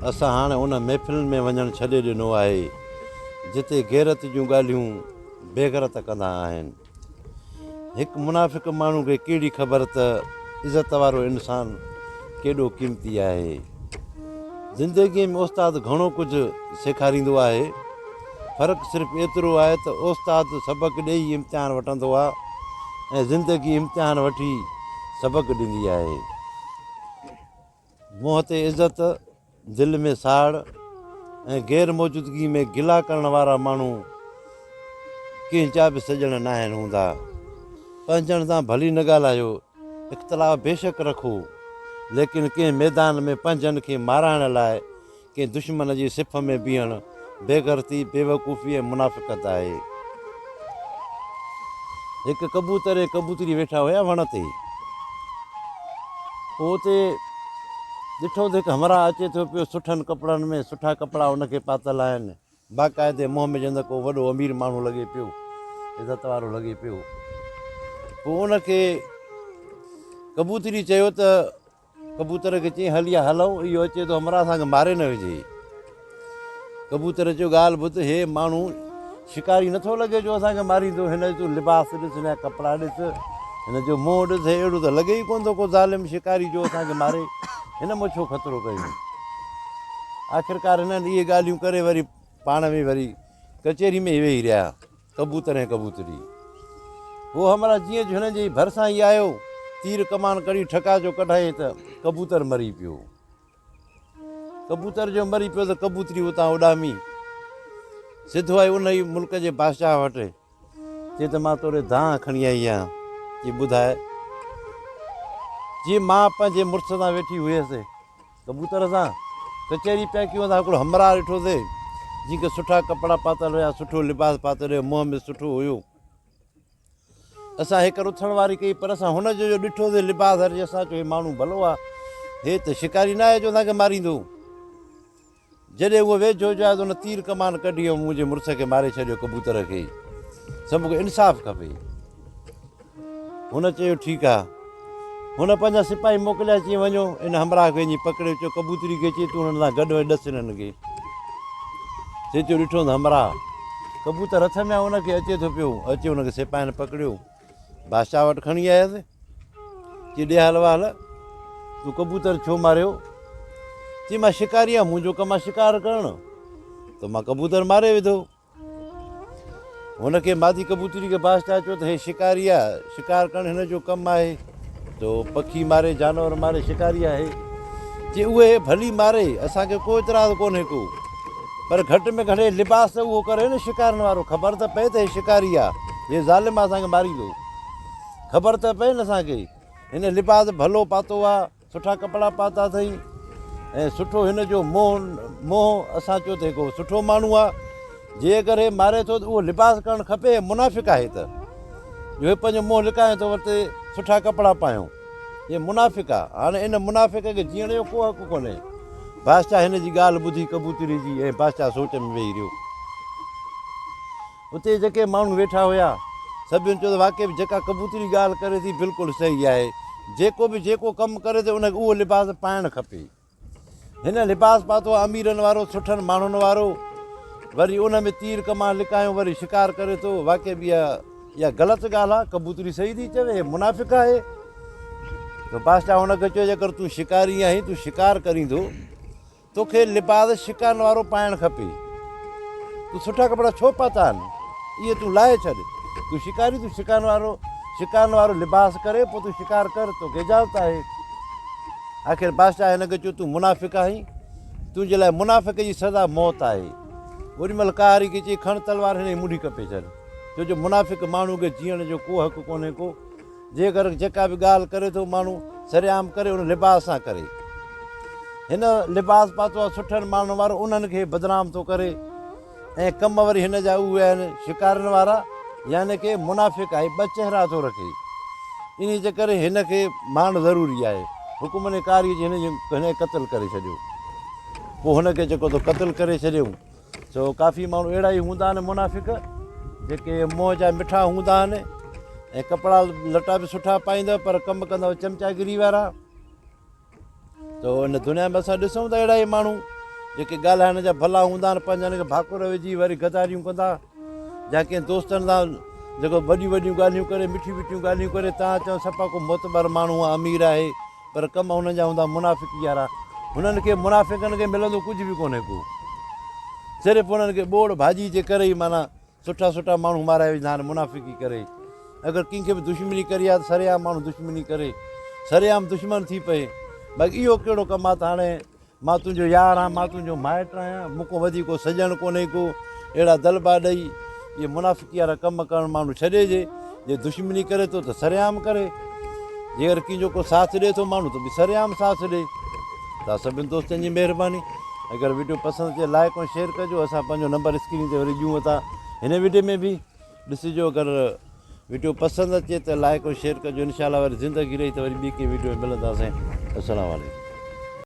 اسان هاڻ ان محفلن ۾ وڃڻ ڇڏي ڏنو آهي، جتي غيرت جون ڳالهيون بيغرت ڪندا آهن. هڪ منافق ماڻهو کي ڪهڙي خبر ته عزت وارو انسان ڪيڏو قيمتي آهي. زندگيء ۾ استاد گهڻو ڪجهه سيکاريندو آهي. فرق صرف ايترو آهي ته استاد سبق ڏيئي امتحان وٺندو آهي ۽ زندگي امتحان وٺي سبق ڏيندي آهي. منهن تي عزت، دل ۾ ساڙ ۽ غير موجودگي ۾ گلا ڪرڻ وارا ماڻهو ڪنهن جا به سڄڻ ناهن هوندا. پنهنجن سان ڀلي نه ڳالهايو، اختلاف بيشڪ رکو، ليڪن ڪنهن ميدان ۾ پنهنجن کي مارائڻ لاء ڪنهن دشمن جي صف ۾ بيهڻ بيغرتي، بيوقوفي ۽ منافقت آهي. هڪ ڪبوتر ۽ ڪبوتري ويٺا هيا وڻ تي. پوء اتي ڏٺو ته هڪ همراهه اچي ٿو پيو سٺن ڪپڙن ۾، سٺا ڪپڙا ان کي پاتل آهن، باقاعدي منهن ۾ ڄڻ ته ڪو وڏو امير ماڻهو لڳي پيو، عزت وارو لڳي پيو. پوء ان کي ڪبوتري چيو ته ڪبوتر کي چيائين، هل يا هلون، اهو اچي ٿو همراهه اسان کي ماري نه وجهي. ڪبوتر چيو، ڳالهه ٻڌ، هي ماڻهو شڪاري نٿو لڳي جو اسان کي ماريندو، هن جو تون لباس ڏس، هن جا ڪپڙا ڏس، هن جو منهن ڏس، هي اهڙو ته لڳي ئي ڪونه ٿو ڪو ظالم شڪاري جو اسان کي ماري، هن مان ڇو خطرو ڪيون. آخرڪار هنن اهي ڳالهيون ڪري وري پاڻ ۾ وري ڪچهري ۾ ئي ويهي رهيا. ڪبوتر ۽ ڪبوتري. هو همراهه جيئن جو هنن جي ڀرسان ئي آيو، تير ڪمان ڪڙي ٺڪا جو ڪڍايائين ته ڪبوتر مري پيو. ڪبوتر جو مري پيو ته ڪبوتري اتان اڏامي سڌو آئي انهي ملڪ جي بادشاهه وٽ. چي ته مان توڏي دانهن کڻي آئي آهيان، چي ٻڌاء. چي مان پنهنجي مڙس سان ويٺي هيس. ڪبوتر سان ڪچهري پيا ڪيون ته هڪڙو همراهه ڏٺوسي جنهن کي سٺا ڪپڙا پاتل هيا سٺو لباس پاتل هيو منهن ۾ سٺو هيو اسان هيڪر اٿڻ واري ڪئي پر اسان هن جو جو ڏٺوسي لباس هر اسان چيو هي ماڻهو ڀلو آ هي ته شڪاري نه آهي جو اسان کي ماريندو جڏهن اهو ويجهو جو آيو ته هن تير ڪمان ڪڍي ۽ منهنجي مڙس کي ماري ڇڏيو ڪبوتر کي. سو مون کي انصاف کپي. هن چيو ٺيڪ آ. هن پنهنجا سپاهي موڪليا چيائين وڃو ان همراهه کي وڃي پڪڙيو چيو ڪبوتري کي چي تون هنن سان گڏ وڃ ڏس هنن کي. سي چيو ڏٺو ته همراهه ڪبوتر هٿ ۾ آ ان کي اچي ٿو پيو اچي هن کي سپاهين پڪڙيو. بادشاهه وٽ کڻي آيس، چي ڏي حال احوال، تون ڪبوتر ڇو ماريو؟ چي مان شڪاري آهيان، منهنجو ڪم آهي شڪار ڪرڻ، ته مان ڪبوتر ماري وڌو. هن کي مادي ڪبوتري کي بادشاهه چيو ته هي شڪاري آهي، شڪار ڪرڻ هن جو ڪم آهي، تو پکي ماري جانور ماري شڪاري آهي. چي اهي ڀلي ماري، اسان کي ڪو اعتراض ڪونهي ڪو. پر گهٽ ۾ گهٽ هي لباس ته اهو ڪري نه شڪارين وارو، خبر ته پئي ته هي شڪاري آ، هي ظالم آ اسان کي ماريندو. خبر ته پئي نه اسان کي. هن لباس ڀلو پاتو آ، سٺا ڪپڙا پاتا اٿئي ۽ سٺو هن جو منهن منهن اسان چيو ته هي ڪو سٺو ماڻهو آ، جي اگر هي ماري ٿو ته اهو لباس ڪرڻ کپي، هي منافق آهي ته جو هي پنهنجو منهن لڪائي ٿو ورتي سٺا ڪپڙا پايون. هي منافق آ، هاڻي ان منافق کي جيئڻ جو ڪو حق ڪونهي. بادشاهه هن جي ڳالهه ٻڌي ڪبوتري جي ۽ بادشاهه سوچ ۾ ويهي رهيو. اتي جيڪي ماڻهو ويٺا هيا، سڀني چيو ته واقعي به جيڪا ڪبوتري ڳالهه ڪري ٿي بلڪل صحيح آهي. جيڪو به جيڪو ڪم ڪري ٿو ان کي اهو لباس پائڻ کپي. هن لباس پاتو آهي اميرن وارو، سٺن ماڻهن وارو، وري ان ۾ تير ڪمان لڪايون وري شڪار ڪري ٿو. واقعي به اها اها غلط ڳالهه آهي. ڪبوتري صحيح ٿي چوي، هي منافق آهي. ته بادشاهه هن کي چيو جيڪر تون شڪاري آهين، تون شڪار ڪرين ٿو، توکي لباس شڪارن وارو پائڻ کپي. تون سٺا ڪپڙا ڇو پاتا آهن؟ اهي تون لاهي ڇڏ. تون شڪاري، تون شڪارن وارو شڪارن وارو لباس ڪري پوء تون شڪار ڪر، توکي اجازت آهي. آخر بادشاهه هن کي چيو تون منافق آهين، تنهنجي لاء منافق جي سزا موت آهي. اوڏي مهل قاهري کي چئي کڻ تلوار هن جي منڍي ڪپي ڇڏ. ڇو جو منافق ماڻهو کي جيئڻ جو ڪو حق ڪونهي ڪو. جيڪر جيڪا به ڳالهه ڪري ٿو ماڻهو سرعام ڪري ان لباس سان ڪري. هن لباس پاتو آهي سٺن ماڻهن وارو انهن کي بدنام ٿو ڪري ۽ ڪم وري هن جا اهي آهن شڪارين وارا يعني ڪي منافق آهي ٻه چهرا ٿو رکي انهي جي ڪري هن کي مارڻ ضروري آهي حڪم ني ڪاري جي هن جي هن کي قتل ڪري ڇڏيو پوء هن کي جيڪو ٿو قتل ڪري ڇڏيو سو ڪافي ماڻهو اهڙا ئي هوندا آهن منافق جيڪي منهن جا مٺا هوندا آهن ۽ ڪپڙا لٽا به سٺا پائيندا پر ڪم ڪندا چمچاگري وارا ته ان دنيا ۾ اسان ڏسون ته اهڙا ئي ماڻهو جيڪي ڳالهائڻ جا ڀلا هوندا آهن پنهنجن کي ڀاڪر وجهي وري غداريون ڪندا يا ڪنهن دوستن سان جيڪو وڏيون وڏيون ڳالهيون ڪري مٺيون مٺيون ڳالهيون ڪري تان چئو صفا ڪو معتبر ماڻهو آهي امير آهي پر ڪم هنن جا هوندا منافقي وارا هنن کي منافقن کي ملندو ڪجهه به ڪونهي ڪو صرف هنن کي ٻوڙ ڀاڄي جي ڪري ئي معنيٰ سٺا سٺا ماڻهو مارائي وجهندا آهن منافقي ڪري اگر ڪنهن کي به دشمني ڪري آ ته سرعام ماڻهو دشمني ڪري سرعام دشمن ٿي پئي باقي اهو ڪهڙو ڪم آ ته هاڻي مان تنهنجو يار آهيان مان تنهنجو مائٽ آهيان مون کان وڌيڪ ڪو سڄڻ ڪونهي ڪو اهڙا دلبا ڏئي اهي منافقي وارا ڪم ڪرڻ ماڻهو ڇڏي جي جي دشمني ڪري ٿو ته سرعام ڪري جيڪر ڪنهن جو ڪو ساٿ ڏي ٿو ماڻهو ته به سرعام ساٿ ڏي تان سڀن دوستن جي مهرباني اگر وڊيو پسند اچي لائڪ ۽ شيئر ڪجو اسان پنهنجو نمبر اسڪرين تي وري ڏيون ٿا هن وڊيو ۾ به ڏسجو اگر وڊيو پسند اچي ته لائڪ ۽ شيئر ڪجو انشاء الله وري زندگي رهي ته وري ٻي ڪنهن وڊيو ۾ ملنداسين السلام عليڪم.